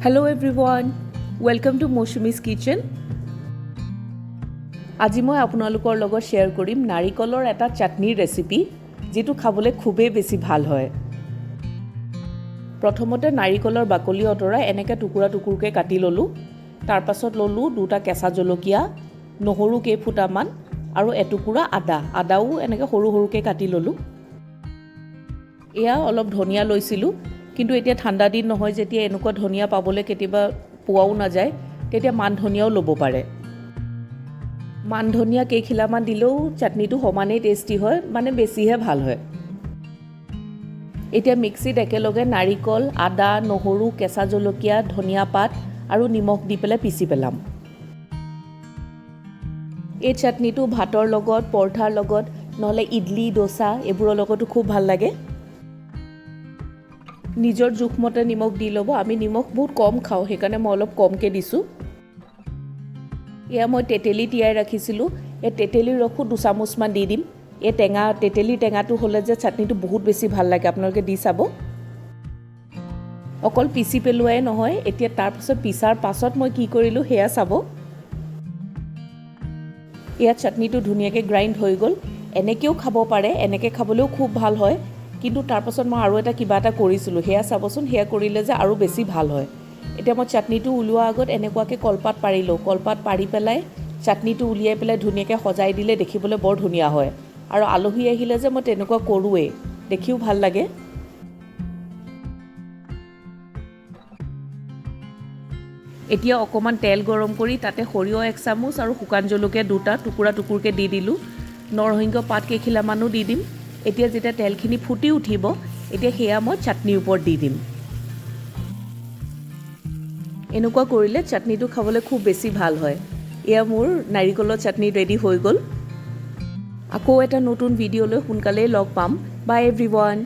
Hello everyone, welcome to Mousumi's Kitchen. আজি মই আপোনালোকৰ লগত শ্বেয়াৰ কৰিম নাৰিকলৰ এটা চাটনিৰ ৰেচিপি, যিটো খাবলৈ খুবেই বেছি ভাল হয়। প্ৰথমতে নাৰিকলৰ বাকলি আঁতৰাই এনেকৈ টুকুৰা টুকুৰকৈ কাটি ল'লোঁ। তাৰপাছত ল'লোঁ দুটা কেঁচা জলকীয়া, নহৰু কেইফুটামান আৰু এটুকুৰা আদা। আদাও এনেকৈ সৰু সৰুকৈ কাটি ল'লোঁ। এয়া অলপ ধনিয়া লৈছিলোঁ, কিন্তু এতিয়া ঠাণ্ডা দিন নহয় যেতিয়া এনেকুৱা ধনিয়া পাবলৈ কেতিয়াবা পোৱাও নাযায়, তেতিয়া মান ধনিয়াও ল'ব পাৰে। মান ধনিয়া কেইখিলামান দিলেও চাটনিটো সমানেই টেষ্টি হয়, মানে বেছিহে ভাল হয়। এতিয়া মিক্সিত একেলগে নাৰিকল, আদা, নহৰু, কেঁচা জলকীয়া, ধনিয়া পাত আৰু নিমখ দি পেলাই পিচি পেলাম। এই চাটনিটো ভাতৰ লগত, পৰঠাৰ লগত, নহ'লে ইডলি, দোচা এইবোৰৰ লগতো খুব ভাল লাগে। নিজৰ জোখমতে নিমখ দি ল'ব। আমি নিমখ বহুত কম খাওঁ, সেইকাৰণে মই অলপ কমকৈ দিছোঁ। এয়া মই তেতেলী তিয়াই ৰাখিছিলোঁ। এই তেতেলীৰ ৰসো দুচামুচমান দি দিম। এই টেঙা, তেতেলীৰ টেঙাটো হ'লে যে চাটনিটো বহুত বেছি ভাল লাগে, আপোনালোকে দি চাব। অকল পিচি পেলোৱাই নহয়, এতিয়া তাৰপাছত পিছাৰ পাছত মই কি কৰিলোঁ সেয়া চাব। ইয়াত চাটনিটো ধুনীয়াকৈ গ্ৰাইণ্ড হৈ গ'ল। এনেকৈও খাব পাৰে, এনেকৈ খাবলৈও খুব ভাল হয়। কিন্তু তাৰপাছত মই আৰু এটা কিবা এটা কৰিছিলোঁ, সেয়া চাবচোন। সেয়া কৰিলে যে আৰু বেছি ভাল হয়। এতিয়া মই চাটনিটো উলিওৱাৰ আগত এনেকুৱাকৈ কলপাত পাৰি লওঁ। কলপাত পাৰি পেলাই চাটনিটো উলিয়াই পেলাই ধুনীয়াকৈ সজাই দিলে দেখিবলৈ বৰ ধুনীয়া হয়। আৰু আলহী আহিলে যে মই তেনেকুৱা কৰোঁৱেই, দেখিও ভাল লাগে। এতিয়া অকণমান তেল গৰম কৰি তাতে সৰিয়হ এক চামুচ আৰু শুকান জলকীয়া দুটা টুকুৰা টুকুৰকৈ দি দিলোঁ। নৰসিংহ পাত কেইখিলামানো দি দিম। এতিয়া যেতিয়া তেলখিনি ফুটি উঠিব, এতিয়া সেয়া মই চাটনিৰ ওপৰত দি দিম। এনেকুৱা কৰিলে চাটনিটো খাবলৈ খুব বেছি ভাল হয়। এয়া মোৰ নাৰিকলৰ চাটনি ৰেডি হৈ গ'ল। আকৌ এটা নতুন ভিডিঅ'লৈ সোনকালেই লগ পাম। Bye everyone.